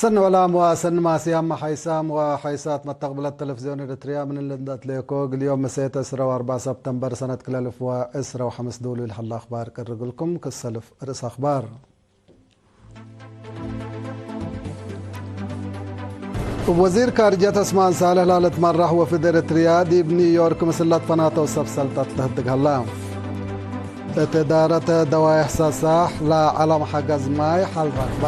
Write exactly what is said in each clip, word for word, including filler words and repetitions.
ሰኒ ወላም ወሰኒ ማስያም ሓይሳም ወሓይሳት መተቅብለት ተለፍዝዮን ኤረትርያ ምን እንዴ አትሌኮ፣ እግል ዮም ምሴት ዕስረ ወአርበዕ ሰብተምበር ሰነት ክልኤ አልፍ ወዕስረ ወሐምስ ዶሉ ለሀለ አኽባር ቀርግልኩም። ክሰልፍ ርእስ አኽባር። እብ ወዚር ካርጀት ዑስማን ሳልሕ ላልትመራሕ ወፍድ ኤረትርያ ዲብ ኒውዮርክ ምስል ለትፈናተው ሰብ ሰልጠት ለህድግ ሀላ። እት እዳረት ደዋይሕ ሰሳሕ ለዐለም ሐገዝ ማይ ሐል ረክበ።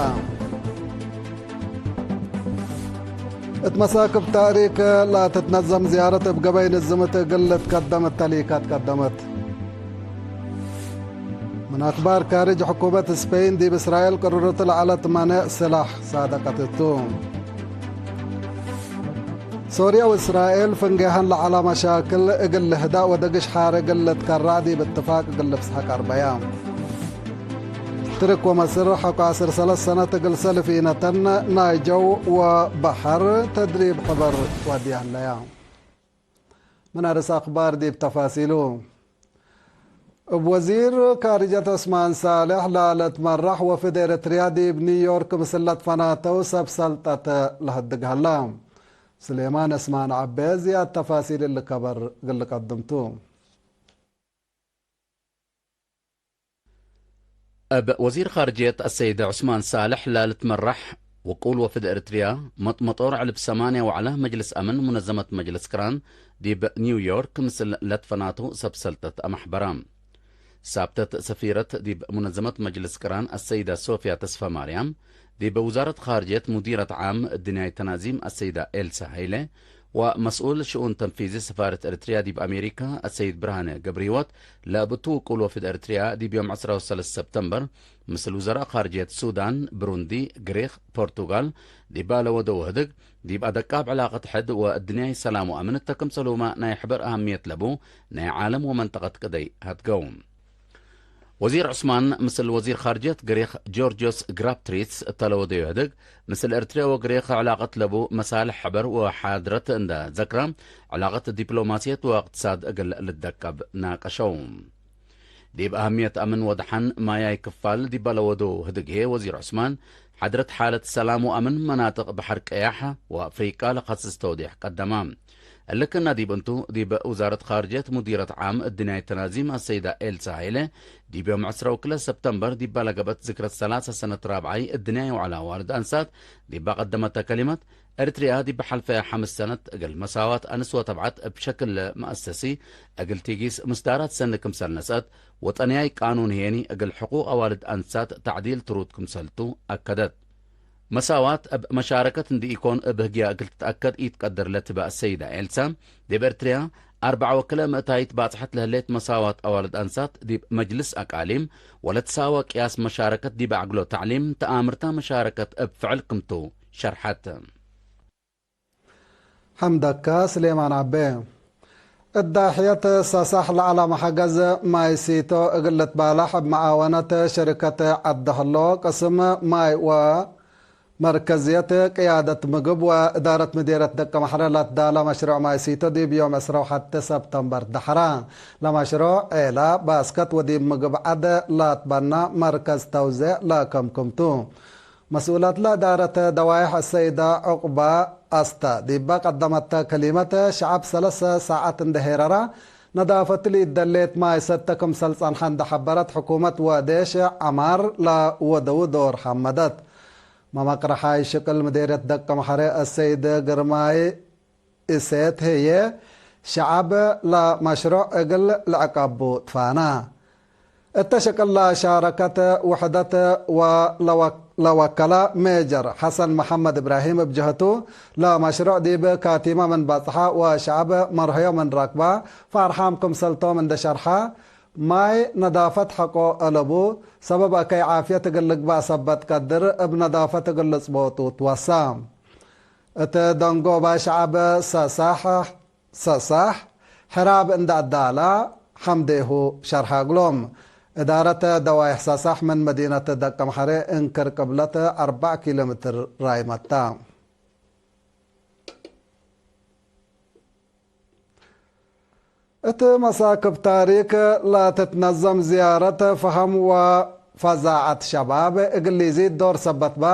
እት መሳክብ ታሪክ ለትትነዘም ዝያረት እብ ገበይ ንዝምት እግል ልትከደም እተ ሊካት ቀደመት። ምን አክባር ካርጅ፣ ሕኩመት ስፔን ዲብ እስራኤል ቅርርቱ ለዐለት መኔዕ ስላሕ ሳደቀት እቱ። ሶርያ ወእስራኤል ፍንጌሀን ለዐለ መሻክል እግል ልህዳእ ወደግሽ ሐር እግል ልትከራዕ ዲብ እትፋቅ እግል ልብጽሐ ቀርበያ። ትርክ ወመስር ሐቆ ዐስር ሰለስ ሰነት እግል ሰልፍ ኢነተን ናይ ጀው ወበሐር ተድሪብ ሕበር ወድየ ህለያ። ምን አርስ አክባር ዲብ ተፋሲሉ። እብ ወዚር ካርጀት ዑስማን ሳልሕ ለልትመራሕ ወፍድ ኤረትርያ ዲብ ኒውዮርክ ምስል ለትፈናተው ሰብ ሰልጠት ለህድግ ሀላ። ስሌማን እስማን ዐቤ ዝያድ ተፋሲል እሊ ከበር እግል ልቀድም ቱ። እብ ወዚር ካርጅየት አሰይድ ዑስማን ሳልሕ ለልትመራሕ ውቁል ወፍድ ኤረትርያ፣ መጥመጦር ዕልብ ሰማንያ ወዐለ መጅልስ አምን ሙነዘመት መጅልስ ቅራን ዲብ ኒውዮርክ ምስል ለትፈናቱ ሰብ ሰልጠት አመሕበረ። ሳብተት ሰፊረት ዲብ ሙነዘመት መጅልስ ቅራን አሰይዳ ሶፍያ ተስፈማርያም፣ ዲብ ውዛረት ካርጅየት ሙዲረት ዓም እድንያይ ተናዚም አሰይዳ ኤልሳ ሀይለ፣ ወመስኡል ሽኡን ተንፊዚ ሰፋረት ኤረትርያ ዲብ አሜሪካ አሰይድ ብርሃነ ገብረሂወት፣ ለእብ እቱ ውቁል ወፍድ ኤረትርያ ዲብ ዮም ዕስራ ወሰለስ ሰብተምበር፣ ምስል ውዘራእ ካርጅየት ሱዳን፣ ብሩንዲ፣ ግሪክ፣ ፖርቱጋል፣ ዲባ ለወደው ህድግ፣ ዲብ አደቃብ ዕላቀት ሕድ ወእድንያይ ሰላም ወአምን እተ ክምሰልሁመ ናይ ሕበር አሀምየት ለቡ ናይ ዓለም ወመንጠቀት ቅደይ ሀድገው። ወዚር ዑስማን ምስል ወዚር ካርጅየት ግሪክ ጆርጆስ ግራፕትሪትስ እተ ለወደዩ ህድግ፣ ምስል ኤርትርያ ወግሪክ ዕላቀት ለቡ መሳልሕ ሕበር ወሓድረት እንደ ዘክረ፣ ዕላቀት ዲፕሎማስየት ወእቅትሳድ እግል ልደቀብ ናቀሸው። ዲብ አህምየት አምን ወደሐን ማያይ ክፋል ዲበ ለወደው ህድግ ህዬ ወዚር ዑስማን፣ ሓድረት ሓለት ሰላም ወአምን መናጥቅ በሐር ቀያሕ ወአፍሪቃ ለከስስ ተውዴሕ ቀደመ። እሊ ክእነ ዲብ እንቱ፣ ዲብ ውዛረት ካርጅየት ሙዲረት ዓም እድንያይ ተናዚም አሰይዳ ኤልሳ ሀይለ፣ ዲብ ዮም ዕስራ ወክልኤ ሰብተምበር ዲባ ለገብአት ዝክረት ሰላሳ ሰነት ራብዓይ እድንያይ ወዐላ ዋልድ አንሳት ዲባ ቀደመተ ከሊመት፣ ኤሪትሪያ ዲብ ሐልፈየ ሐምስ ሰነት እግል መሳዋት አንስ ወተብዐት እብ ሸክል መአሰሲ እግል ቲጊስ ምስዳራት ሰኒ ክምሰል ነስአት፣ ወጠንያይ ቃኑን ህዬኒ እግል ሕቁቅ አዋልድ አንሳት ተዕዲል ትሩድ ክምሰልቱ አከደት። መሳዋት እብ መሻረከት እንዲ ኢኮን እብ ህግያ እግል ትትአከድ ኢትቀድር ለትበ አሰይዳ ኤልሳ፣ ዲብ ኤርትርያ አርበዕ ወክልኤ ምእታይት ባጽሐት ለህሌት መሳዋት አዋልድ አንሳት ዲብ መጅልስ አቃሊም ወለትሳወ ቅያስ መሻረከት ዲብ አዕግሎ ተዕሊም ተአምርታ መሻረከት እብ ፍዕል ክምቱ ሸርሐት። ሐምደካ ስሌማን ዐቤ። እዳሕየት ሰሳሕ ለዐለ መሐገዝ ማይ ሲቶ እግል ልትባላሕ እብ መዓወነት ሸሪከት ዐዲ ሀሎ ቅስም ማይ ወመርከዝየት ቅያደት ምግብ ወእዳረት ምዴርየት ደቀምሐረ ለትዳለ መሽሮዕ ማይ ሲቶ ዲብ ዮም ዕስራ ወሐቴ ሰብተምበር ደሐረ። ለመሽሮዕ ዔላ ባስከት ወዲብ ምግብ ዐድ ለትበና መርከዝ ተውዜዕ ለከምክምቱ። መስኡለት ለእዳረት ደዋይሕ አሰይደ ዑቅበ አስተ ዲበ ቀደመተ ከሊመት፣ ሸዐብ ሰለሰ ሳዐት እንዴ ሄረረ፣ ነዳፈቱ ለኢደሌት ማይ ሰተ ክምሰል ጸንሐ እንዴ ሐበረት፣ ሕኩመት ወዴሽ ዐማር ለወደዉ ዶር ሐመደት። መመቅረሓይ ሽቅል ምዴርየት ደቀምሐረ አሰይድ ግርማይ እሴት ህዬ፣ ሸዐብ ለመሽሮዕ እግል ልዕቀቡ ትፋና። እተ ሽቅል ለሻረከት ውሕደት ወለወ-፣ ለወከለ ሜጀር ሐሰን መሐመድ እብራሂም እብ ጀህቱ፣ ለመሽሮዕ ዲብ ካቲመ ምን በጽሐ ወሸዐብ መርሀዮ ምን ረክበ፣ ፈርሓም ክምሰልቶም እንዴ ሸርሐ፣ ማይ ነዳፈት ሐቆ አለቡ፣ ሰበብ አከይ ዓፍየት እግል ልግበእ ሰበት ቀድር እብ ነዳፈት እግል ልጽቦጡ ትወሳ። እት ደንጎበ ሸዐብ ሰሳሕ፣ ሰሳሕ ሕራብ እንደ አዳላ ሐምዴሁ ሸርሐ እግሎም። እዳረት ደዋይሕ ሰሳሕ ምን መዲነት ደቀምሐሬ እንክር ቅብለት አርበዕ ኪሎ ሜትር ራይመታ። እት መሳክብ ታሪክ ለትትነዘም ዝያረት ፈሀም ወ-፣ ፈዛዐት ሸባብ እግል ሊዚድ ዶር ሰበት በ፣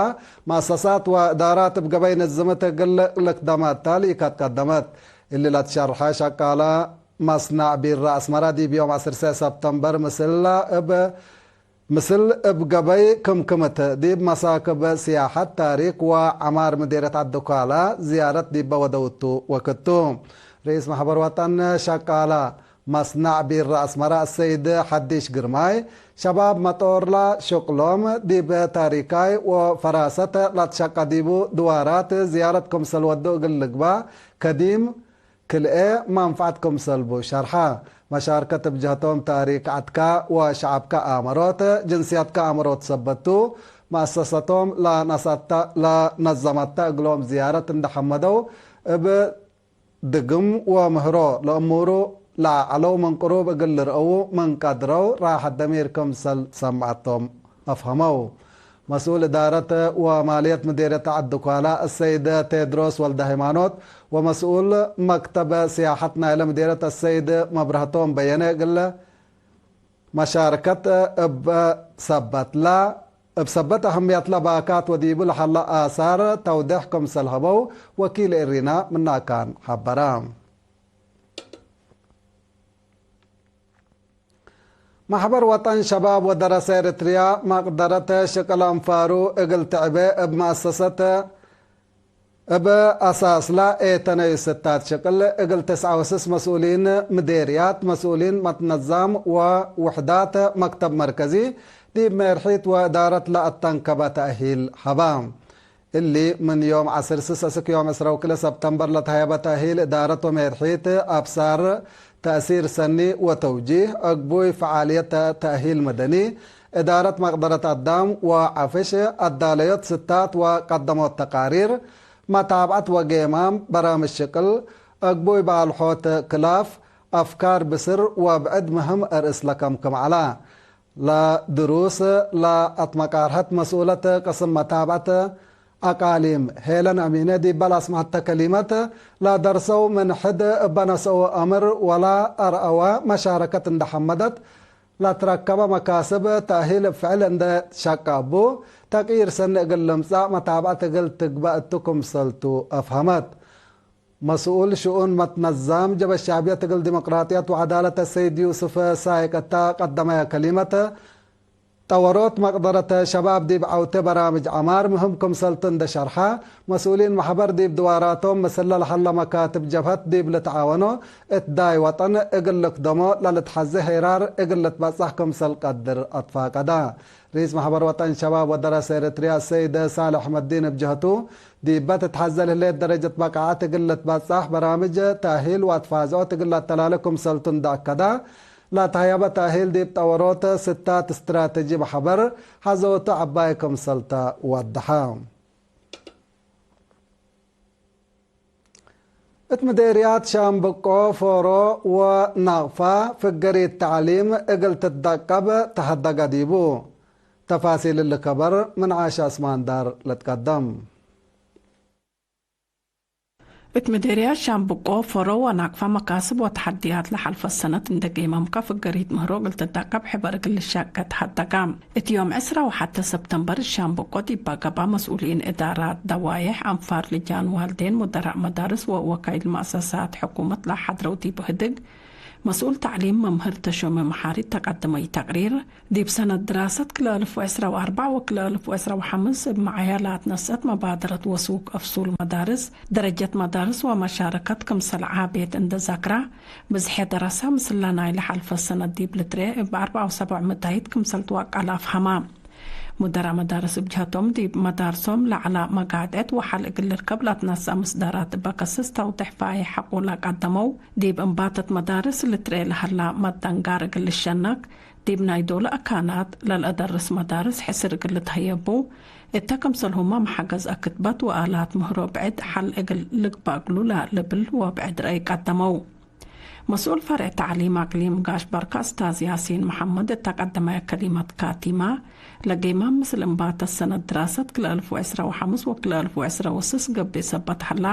መአሰሳት ወእዳራት እብ ገበይ ንዝምት እግል ልክደመ እተ ሊከት ቀደመት። እሊ ለትሸርሐ ሸቃለ መስነዕ ቢራ አስመረ ዲብ ዮም ዐስር ሰብተምበር ምስል እብ ምስል እብ ገበይ ክምክምት ዲብ መሳክብ ስያሐት ታሪክ ወዐማር ምዴርየት ዐዲ ኳላ ዝያረት ዲበ ወደውቱ ወክቱ። ርኢስ መሕበር ወጠን ሸቃላ መስነዕ ቢራ አስመረ አሰይድ ሐዲሽ ግርማይ፣ ሸባብ መጦርላ ሽቅሎም ዲብ ታሪካይ ወፈራሰት ለትሸቀ ዲቡ ድዋራት ዝያረት ክምሰል ወዱ እግል ልግባ ከዲም ክልኤ መንፈዐት ክምሰል ቡ ሸርሐ። መሻርከት እብ ጀህቶም ታሪክ ዐድካ ወሸዐብካ አመሮት፣ ጅንስያትካ አመሮት ሰበት ቱ፣ መአሰሰቶም ለነሰተ-፣ ለነዘመተ እግሎም ዝያረት እንደ ሐመደው፣ እብ ድግም ወምህሮ ለእሙሩ ለዐለው ምን ቅሩብ እግል ልርአው ምን ቀድረው ራሐት ደሚር ክምሰል ሰምዐቶም አፍሀመው። መስኡል እዳረት ወማልየት ምዴርየት ዐዲ ኳላ አሰይድ ቴድሮስ ወልደሃይማኖት ወመስኡል መክተብ ስያሐት ናይለ ምዴርየት አሰይድ መብረህቶም በየነ እግለ መሻርከት እብ ሰበትላ፣ እብ ሰበት አህምየትለ ባካት ወዲቡ ለሀለ አሳር ተውዴሕ ክምሰል ሀበው ወኪል ኤሪና ምናካን ሐበረ። መሕበር ወጠን ሸባብ ወደረሰ ኤረትርያ መቅደረት ሽቅል አንፋሩ እግል ትዕቤ እብ መአሰሰት እብ አሳስላ ኤተነዩ ስታት ሽቅል እግል ትስዐ ወስስ መስኡሊን ምዴርያት፣ መስኡሊን መትነዛም ወውሕዳት መክተብ መርከዚ ዲብ ሜርሒት ወእዳረት ለአተንከበ ተእሂል ሀባ። እሊ ምን ዮም ዐስር ስስ እስክ ዮም ዕስራ ወክልኤ ሰብተምበር ለተሀየበ ተእሂል እዳረት ወሜርሒት አብሳር ተእሲር ሰኒ ወተውጂህ፣ አግቡይ ፈዓልየት ተእሂል መደኒ፣ እዳረት መቅደረት አዳም ወዐፍሽ፣ አዳለዮት ስታት ወቀደሞት ተቃሪር፣ መታብዐት ወጌማም በራምጅ ሽቅል፣ አግቡይ ባልሖት ክላፍ፣ አፍካር ብስር ወብዕድ ምህም አርእስ ለከምክም ዐላ። ለድሩስ ለአትመቃርሐት መስኡለት ቅስም መታብዐት አቃሊም ሄለን አሚነ ዲበ ለአስመዐተ ከሊመት፣ ለደርሰው ምን ሕድ እበ ነስአው አምር ወለ አርአወ መሻረከት እንደ ሐመደት፣ ለትረከበ መካስብ ተእሂል እብ ፍዕል እንደ ትሸቀ እቡ፣ ተቅይር ሰኒ እግል ልምጸእ መታብዐት እግል ትግበእ እቱ ክምሰልቱ አፍሀመት። መስኡል ሽኡን መትነዛም ጀበ ሻዕብየት እግል ዲሞቅራጥየት ወዐዳለት አሰይድ ዩስፍ ሳይቅ እተ ቀደመየ ከሊመት፣ ጠወሮት መቅደረት ሸባብ ዲብ ዐውቴ በራምጅ ዐማር ምህም ክምሰልቱ እንደ ሸርሐ፣ መስኡሊን መሕበር ዲብ ድዋራቶም ምስለ ለሀለ መካትብ ጀብሀት ዲብ ልትዓወኖ እት ዳይ ወጠን እግል ልክደሞ ለልትሐዜ ሄራር እግል ልትበጸሕ ክምሰል ቀድር አትፋቀዳ። ርኢስ መሕበር ወጠን ሸባብ ወደረሰ ኤረትርያ ሰይድ ሳልሕ አሕመድዲን እብ ጀህቱ፣ ዲበ ትትሐዘ ለህሌት ደረጀት በቃዐት እግል ልትበጸሕ በራምጅ ተእሂል ወአትፋዝዖት እግል ለአተላሌ ክምሰልቱ እንደ አከደ፣ ለተሀየበ ተእሂል ዲብ ጠወሮት ስታት እስትራተጂ መሕበር ሐዘወቱ ዐባይ ክምሰልተ ወደሐ። እት ምዴርያት ሻምብቆ፣ ፎሮ ወናቅፋ ፍገሪት ተዕሊም እግል ትትደቀብ ተሀደገ ዲቡ። ተፋሲል እሊ ከበር ምን ዓሻ እስማንዳር ልትቀደም። እት ምዴርያት ሻምብቆ፣ ፎሮ ወናቅፋ መካስብ ወተሐድያት ለሐልፈት ሰነት እንደ ጌመምከ ፍገሪት ምህሮ እግል ትትደቀብ ሕበር እግል ልሸቄ ተሀደገ። እት ዮም ዕስራ ወሐተ ሰብተምበር ሻምብቆ ዲባ ገብአ መስኡሊን እዳራት፣ ደዋዬሕ፣ አንፋር፣ ልጃን ዋልዴን፣ ሙደራእ መዳርስ ወወካይል መአሰሳት ሕኩመት ለሐድረው ዲብ ህድግ፣ መስኡል ተዕሊም መምህር ተሾመ መሓሪ ተቀደመይ ተቅሪር፣ ዲብ ሰነት ድራሰት ክልኤ አልፍ ወዕስራ ወአርበዕ ወክልኤ አልፍ ወዕስራ ወሐምስ እብ መዓያ ለአትነሰአት መባደረት ወሱክ አፍሱል መዳርስ፣ ደረጀት መዳርስ ወመሻረከት ክምሰል ዓቤት እንደ ዘክራ፣ ብዝሐ ደረሰ ምስለ ናይለ ሐልፈ ሰነት ዲብ ልትርኤ እብ አርበዕ ወሰብዕ ምዳይት ክምሰል ትወቀል አፍሀማ። ሙደራ መዳርስ እብ ጀሀቶም፣ ዲብ መዳርሶም ለዐላ መጋድዐት ወሐል እግል ልርከብ ለአትነሰአ ምስዳራት እበ ከስስ ተውዴሕ ፋይሕ ሐቆ ለቀደመው፣ ዲብ እንባተት መዳርስ ልትርኤ ለሀላ መደንጋር እግል ልሸነክ፣ ዲብ ናይ ዶለ አካናት ለልአደርስ መዳርስ ሕስር እግል ልትሀየቡ፣ እተ ክምሰልሁመ መሐገዝ አክትበት ወአላት ምህሮ ብዕድ ሐል እግል ልግበእ እግሉ ለልብል ወብዕድ ረአይ ቀደመው። መስኡል ፈርዕ ተዕሊም አቅሊም ጋሽ በርካ እስታዝ ያሲን መሐመድ እተ ቀደመ ከሊመት ካቲማ፣ ለጌማም ምስል እንባተ ሰነት ድራሰት ክልኤ አልፍ ወዕስራ ወሐምስ ወክልኤ አልፍ ወዕስራ ወስስ ገብእ ሰበት ሀላ፣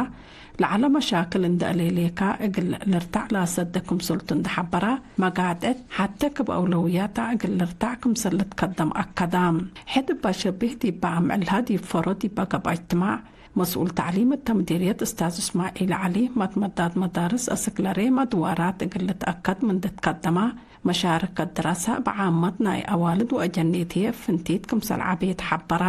ለዐለ መሻክል እንደ አሌሌካ እግል ልርታዕ ለአሰደ ክምሰልቱ እንደ ሐበራ፣ መጋጥዕት ሐቴ ክብ አውለውያታ እግል ልርታዕ ክምሰል ልትከደም አከዳ። ሕድ እበ ሸቢህ ዲበ አምዕልሀ ዲብ ፈሮ ዲበ ገብአ እጅትማዕ፣ መስኡል ተዕሊም እተ ምዲርየት እስታዝ እስማዒል ዐሊ፣ መትመዳድ መዳርስ አስክለሬ መድዋራት እግል ልትአከድ ምን ልትከደማ፣ መሻረከት ድራሰ እብ ዓመት ናይ አዋልድ ወአጀኒት ህዬ ፍንቲት ክምሰል ዐቤት ሐበራ።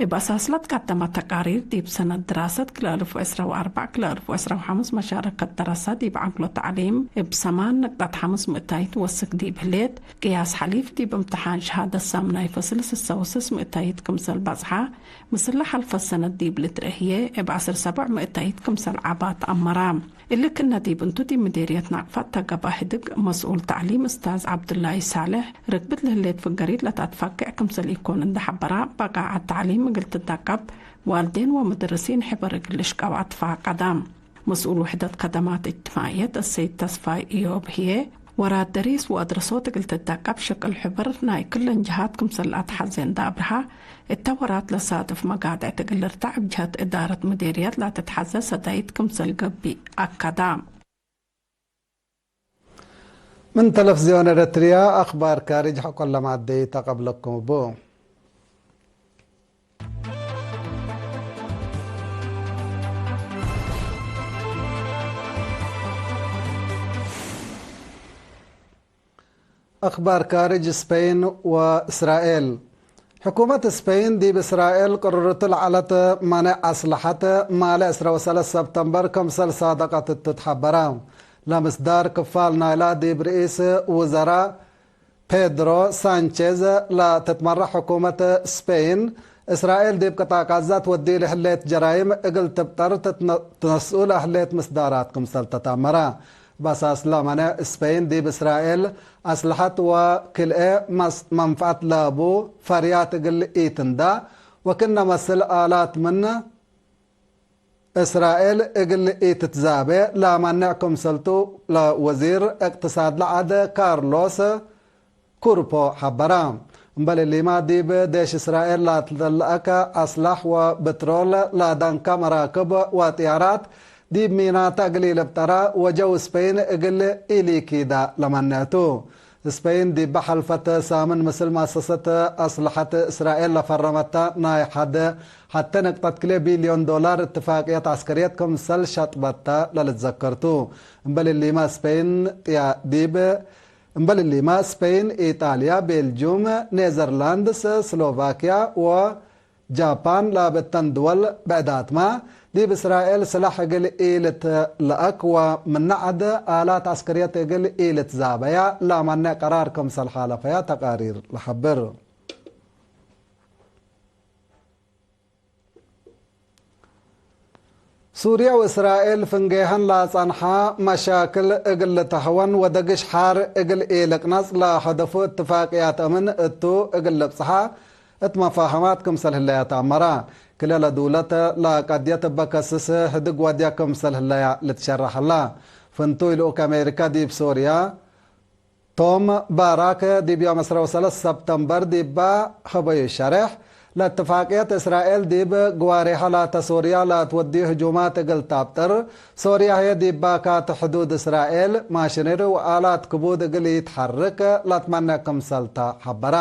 እብ አሳስ ለትቀደመ ተቃሪር፣ ዲብ ሰነት ድራሰት ክልኤ አልፍ ወዕስራ ወአርበዕ ክልኤ አልፍ ወዕስራ ወሐምስ መሻረከት ደረሰ ዲብ ዐግሎ ተዕሊም እብ ሰማን ንቅጠት ሐምስ ምእታይት ወስክ ዲብ ህሌት፣ ቅያስ ሐሊፍ ዲብ እምትሓን ሸሃደት ሳምናይ ፈስል ስሰ ወስስ ምእታይት ክምሰል በጽሐ፣ ምስለ ሐልፈ ሰነት ዲብ ልትርኤ ህዬ፣ እብ ዐስር ሰብዕ ምእታይት ክምሰል ዐባ ተአመረ። እሊ ክእነ ዲብ እንቱ፣ ዲብ ምዴርየት ናቅፋት ተገብአ ህድግ መስኡል ተዕሊም እስታዝ ዐብዱላይ ሳልሕ፣ ርክብት ለህሌት ፍገሪት ለተአትፋቅዕ ክምሰል ኢኮን እንደ ሐበራ፣ በቃዐት ተዕሊም እግል ትደቀብ፣ ዋልዴን ወመደርሲን ሕበር እግል ልሽቀብ አትፋቀደ። መስኡል ውሕደት ከደማት እጅትማዕየት አሰይድ ተስፋይ እዮብ ህዬ፣ ወራት ደሪስ ወአድረሶት እግል ትደቀብ ሸቅል ሕበር ናይ ክለን ጀሃት ክምሰል ለአትሐዜ እንደ አብርሃ፣ እተ ወራት ለሳድፍ መጋጥዕት እግል ልርታዕ እብ ጀሀት እዳረት ምዴርየት ለትትሐዜ ሰዳይት ክምሰል ገብእ አከዳ። ምን ተለፍዝዮን ኤረትርያ አክባር ካርጅ ሐቆለ ማደይ ተቀብለኩም እቡ። አክባር ካርጅ ስፔን ወእስራኤል። ሕኩመት ስፔን ዲብ እስራኤል ቅርርቱ ለዐለት ማንዕ አስለሐት ማሌ ዕስራ ወሰለስ ሰብተምበር ክምሰል ሳደቀት እቱ ተሐበረ። ለምስዳር ክፋል ናይላ ዲብ ርኢስ ውዘራ ፔድሮ ሳንቼዝ ለትትመረሕ ሕኩመት ስፔን፣ እስራኤል ዲብ ቅጣዕ ጋዛ ትወድዩ ለህሌት ጀራይም እግል ትብጠር ትትነ-፣ ትነስኡ ለህሌት ምስዳራት ክምሰል ተታመረ። በሳስለ መኔዕ ስፔን ዲብ እስራኤል አስለሐት ወክልኤ መስ-፣ መንፈዐት ለቡ ፈርያት እግል ኢትንዳ ወክነ መስል አላት ምን እስራኤል እግል ኢትትዛቤ ለመኔዕ ክምሰልቱ ለወዚር እቅትሳድ ለዐደ ካርሎስ ኩርፖ ሐበረ። እምበል እሊመ፣ ዲብ ዴሽ እስራኤል ለትለአከ አስላሕ ወብትሮል ለደንከ መራክብ ወጥያራት ዲብ ሚናተ እግል ኢልብጠራ ወጀው ስፔን እግል ኢሊኪዳ ለመኔቱ። ስፔን ዲበ ሐልፈት ሳምን ምስል መአሰሰት አስለሐት እስራኤል ለፈረመተ ናይ ሐደ ሐቴ ንቅጠት ክልኤ ቢልዮን ዶላር እትፋቅየት ዐስከርየት ክምሰል ሸጥበተ ለልትዘከርቱ። እምበል እሊመ ስፔን ጥያ-፣ ዲብ እምበል እሊመ፣ ስፔን፣ ኢጣልያ፣ ቤልጁም፣ ኔዘርላንድስ፣ ስሎቫክያ ወጃፓን ላብእተን ድወል ብዕዳትመ፣ ዲብ እስራኤል ስላሕ እግል ኢልትለአክ ወምነ ዐድ አላት ዐስከርየት እግል ኢልትዛበያ ለመኔዕ ቀራር ክምሰል ሓለፈያ ተቃሪር ለሐብር። ሱርየ ወእስራኤል ፍንጌሀን ለአጸንሐ መሻክል እግል ልትሀወን ወደግሽ ሐር እግል ኢልቅነጽ ለሀደፉ እትፋቅያት አምን እቱ እግል ልብጽሐ እት መፋሀማት ክምሰል ህለያ ተአመረ። ክልኤ ለዱለት ለቀድየት እበ ከስስ ህድግ ወድየ ክምሰል ህለያ ልትሸረሕ ሀላ። ፍንቱይ ልኡክ አሜሪካ ዲብ ሱርየ ቶም ባራክ ዲብ ዮም ዕስራ ወሰለስ ሰብተምበር ዲበ ሀበዩ ሸሬሕ፣ ለእትፋቅየት እስራኤል ዲብ ግዋሬሐ ላተ ሶርያ ለትወድዩ ህጁማት እግል ታብጥር፣ ሶርያ ህዬ ዲብ ባካት ሕዱድ እስራኤል ማሽነሪ ወአላት ክቡድ እግል ኢትሐርክ ለትመነእ ክምሰልተ ሐበረ።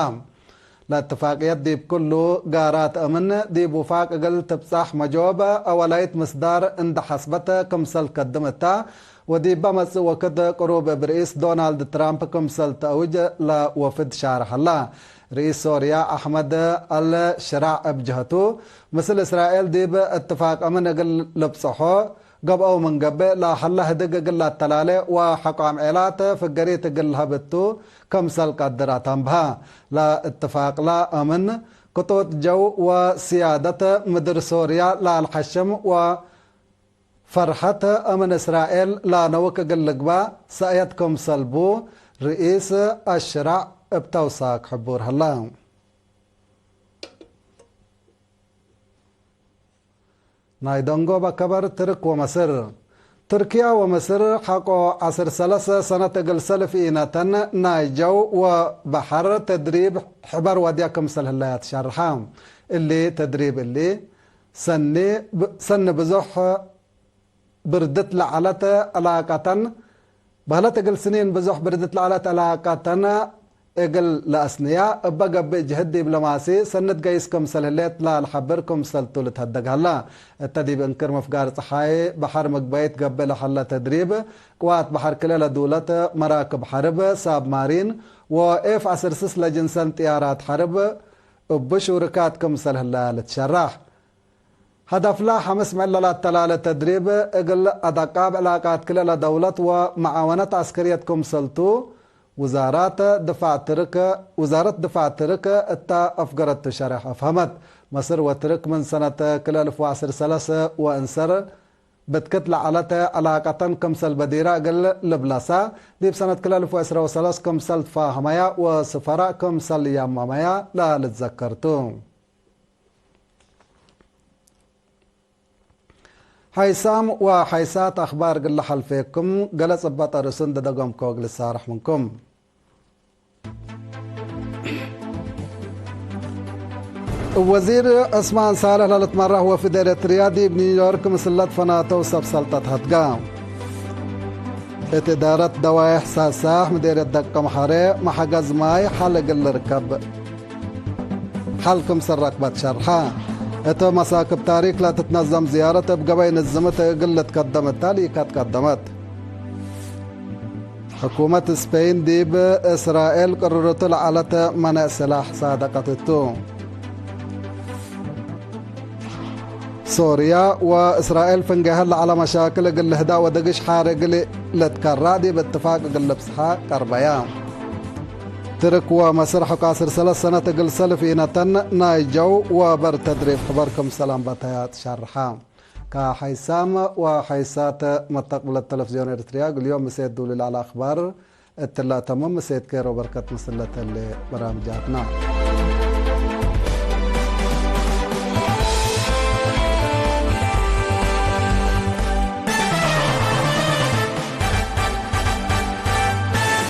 ለእትፋቅየት ዲብ ክሉ ጋራት አምን ዲብ ውፋቅ እግል ትብጻሕ መጆብ አወላይት ምስዳር እንደ ሐስበት ክምሰል ከድም እተ፣ ወዲበ መጽእ ወክድ ቅሩብ እብ ርኢስ ዶናልድ ትራምፕ ክምሰል ተአውጅ ለወፍድ ሻርሕ ሀላ። ርኢስ ሶርያ አሕመድ አልሽራዕ እብ ጀህቱ፣ ምስል እስራኤል ዲብ እትፋቅ አምን እግል ልብጽሖ ገብአው ምን ገብእ፣ ለሀለ ህድግ እግል ለአተላሌ ወሐቋም ዔላት ፍገሪት እግል ለሀብ እቱ ክምሰል ቀድር አተንብሀ። ለእትፋቅለ አምን፣ ክጡጥ ጀው ወስያደት ምድር ሶርያ ለአልሐሽም ወፈርሐት አምን እስራኤል ለአነውክ እግል ልግባእ ሰእየት ክምሰል ቡ፣ ርኢስ አሽራዕ እብ ተውሳክ ሕቡር ሀለ። ናይ ደንጎበ ከበር ትርክ ወመስር። ትርክያ ወምስር ሐቆ ዐስር ሰለሰ ሰነት እግል ሰልፍ ኢነተን ናይ ጀው ወበሐር ተድሪብ ሕበር ወድያ ክምሰል ህለያ ትሸርሐ። እሊ ተድሪብ እሊ ሰኒ ብ-፣ ሰኒ ብዞሕ ብርድት ለዐለት ዕላቀተን፣ በህለት እግል ስኒን ብዞሕ ብርድት ለዐለት ዕላቀተን እግል ለአስንያ እበ ገብእ ጅህድ ዲብ ለማሲ ሰኒ ትገይስ ክምሰል ህሌት ለልሐብር ክምሰልቱ ልትሀደግ ሀላ። እተ ዲብ እንክር ምፍጋር ጸሓይ በሐር ምግበይት ገብእ ለሀለ ተድሪብ፣ ቅዋት በሐር ክለ ለዱለት መራክብ ሐርብ፣ ሳብማሪን ወኤፍ አስር ስስ ለጅንሰን ጥያራት ሐርብ እብ ሹርካት ክምሰል ህለ ልትሸራሕ። ሀደፍላ ሐምስ ምዕል ለላተላለ ተድሪብ እግል አደቃብ ዕላቃት ክልኤ ለደውለት ወመዓወነት ዐስከርየት ክምሰልቱ፣ ውዛራት ድፋዕ ትርክ፣ ውዛረት ድፋዕ ትርክ እተ አፍገረቱ ሸሬሕ አፍሀመት። መስር ወትርክ ምን ሰነት ክልኤ አልፍ ወዐስር ሰለሰ ወእንሰር ብትክት ለዐለት ዕላቀተን ክምሰል በዲራ እግል ልብለሳ፣ ዲብ ሰነት ክልኤ አልፍ ወዕስረ ወሰለስ ክምሰል ትፋሀመያ ወስፈራ ክምሰል ያማመያ ለልትዘከር ቱ። ሐይሳም ወሐይሳት አኽባር እግል ለሐልፌኩም፣ ገሌ ጽበጠ ርእሱ እንዴ ደገምኮ እግል እሳረሕ ምንኩም። እብ ወዚር ዑስማን ሳልሕ ለልትመራሕ ወፍድ ኤረትርያ ዲብ ኒውዮርክ ምስል ለትፈናተው ሰብ ሰልጠት ሀድጋ። እት እዳረት ደዋይሕ ሳሳሕ ምዴርየት ደቀምሐሬ መሐገዝ ማይ ሐል እግል ልርከብ ሐል ክምሰል ረክበት ሸርሐ። እት መሳክብ ታሪክ ለትትነዘም ዝያረት እብ ገበይ ንዝምት እግል ልትከደም እተ ሊከ ትቀደመት። ሕኩመት ስፔን ዲብ እስራኤል ቅርርቱ ለዐለት መነእ ስላሕ ሳደቀት ቱ። ሶርያ ወእስራኤል ፍንጌሀ ለዐለ መሻክል እግል ልህዳ ወደግሽ ሓር እግል ልትከራ ዲብ እትፋቅ እግል ልብጽሐ ቀርበያ። ትርክ ወመስር ሐቆ ዐስር ሰለስ ሰነት እግል ሰልፍ ኢነተን ናይ ጀው ወበር ተድሪብ ሕበር ክምሰል አንበተያ ትሸርሐ። ከሐይሳም ወሐይሳት መተቅብለት ተለፍዝዮን ኤርትርያ እግል ዮም ምሴት ዱሊ ለዐለ አኽባር እትለ ተምም ምሴት ኬሮ በርከት ምስል ለተሌ በራምጃትና።